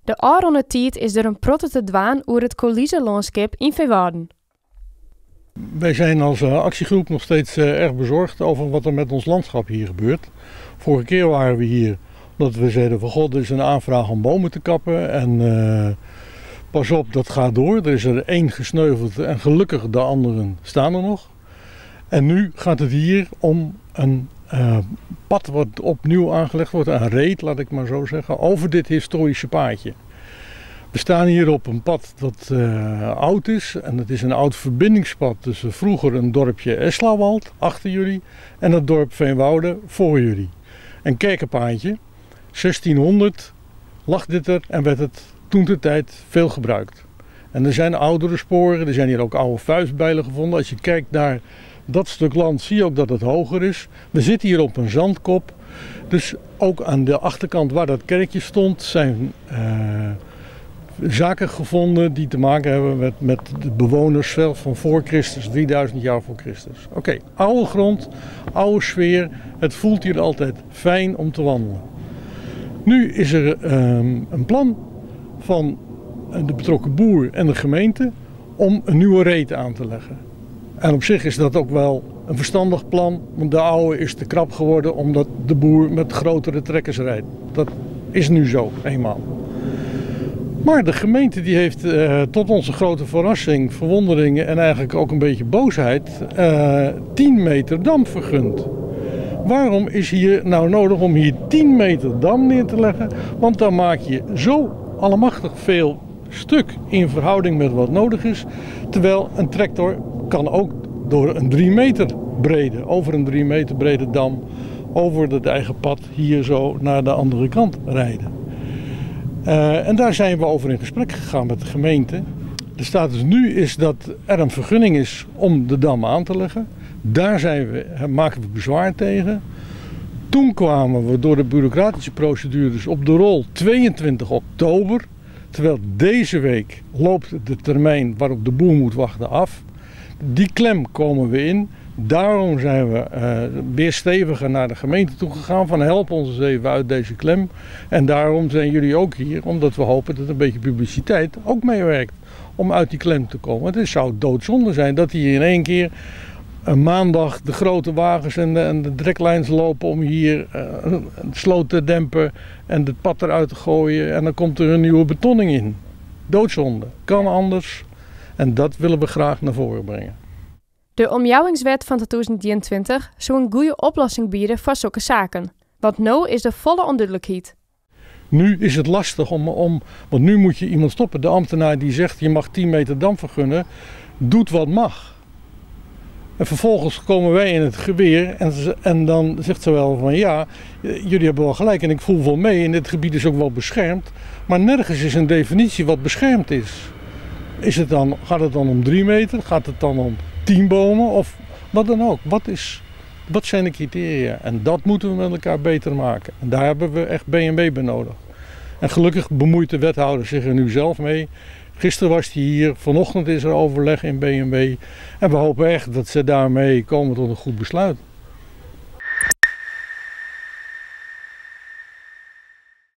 De ôfrûne tiid is der in protte te dwaan oer it kouliselânskip yn Feanwâlden. Wij zijn als actiegroep nog steeds erg bezorgd over wat er met ons landschap hier gebeurt. Vorige keer waren we hier omdat we zeiden van god, er is een aanvraag om bomen te kappen en pas op, dat gaat door. Er is er één gesneuveld en gelukkig de anderen staan er nog. En nu gaat het hier om een pad wat opnieuw aangelegd wordt, een reet, laat ik maar zo zeggen, over dit historische paadje. We staan hier op een pad dat oud is en het is een oud verbindingspad tussen vroeger een dorpje Eslawald achter jullie en het dorp Veenwouden voor jullie. Een kerkenpaadje, 1600 lag dit er en werd het toen de tijd veel gebruikt. En er zijn oudere sporen, er zijn hier ook oude vuistbijlen gevonden. Als je kijkt naar dat stuk land zie je ook dat het hoger is. We zitten hier op een zandkop, dus ook aan de achterkant waar dat kerkje stond zijn zaken gevonden die te maken hebben met de bewoners zelf van voor Christus, 3000 jaar voor Christus. Oude grond, oude sfeer, het voelt hier altijd fijn om te wandelen. Nu is er een plan van de betrokken boer en de gemeente om een nieuwe reet aan te leggen. En op zich is dat ook wel een verstandig plan, want de oude is te krap geworden omdat de boer met grotere trekkers rijdt. Dat is nu zo, eenmaal. Maar de gemeente die heeft tot onze grote verrassing, verwondering en eigenlijk ook een beetje boosheid 10 meter dam vergund. Waarom is hier nou nodig om hier 10 meter dam neer te leggen? Want dan maak je zo allemachtig veel stuk in verhouding met wat nodig is. Terwijl een tractor kan ook door een 3 meter brede, over een 3 meter brede dam, over het eigen pad hier zo naar de andere kant rijden. En daar zijn we over in gesprek gegaan met de gemeente. De status nu is dat er een vergunning is om de dam aan te leggen. Daar maken we bezwaar tegen. Toen kwamen we door de bureaucratische procedures op de rol 22 oktober. Terwijl deze week loopt de termijn waarop de boer moet wachten af. Die klem komen we in. Daarom zijn we weer steviger naar de gemeente toe gegaan. Van help ons eens even uit deze klem. En daarom zijn jullie ook hier. Omdat we hopen dat een beetje publiciteit ook meewerkt. Om uit die klem te komen. Het zou doodzonde zijn dat hier in één keer een maandag de grote wagens en de treklijns lopen om hier een sloot te dempen en het pad eruit te gooien. En dan komt er een nieuwe betonning in. Doodzonde. Kan anders. En dat willen we graag naar voren brengen. De omjouwingswet van 2023 zou een goede oplossing bieden voor zulke zaken. Want nu is de volle onduidelijkheid. Nu is het lastig want nu moet je iemand stoppen. De ambtenaar die zegt je mag 10 meter dam vergunnen, doet wat mag. En vervolgens komen wij in het geweer en dan zegt ze wel van ja, jullie hebben wel gelijk en ik voel wel mee en dit gebied is ook wel beschermd. Maar nergens is een definitie wat beschermd is. Gaat het dan om 3 meter? Gaat het dan om 10 bomen? Of wat dan ook? Wat zijn de criteria? En dat moeten we met elkaar beter maken. En daar hebben we echt B en W bij nodig. En gelukkig bemoeit de wethouder zich er nu zelf mee. Gisteren was hij hier, vanochtend is er overleg in B en W. En we hopen echt dat ze daarmee komen tot een goed besluit.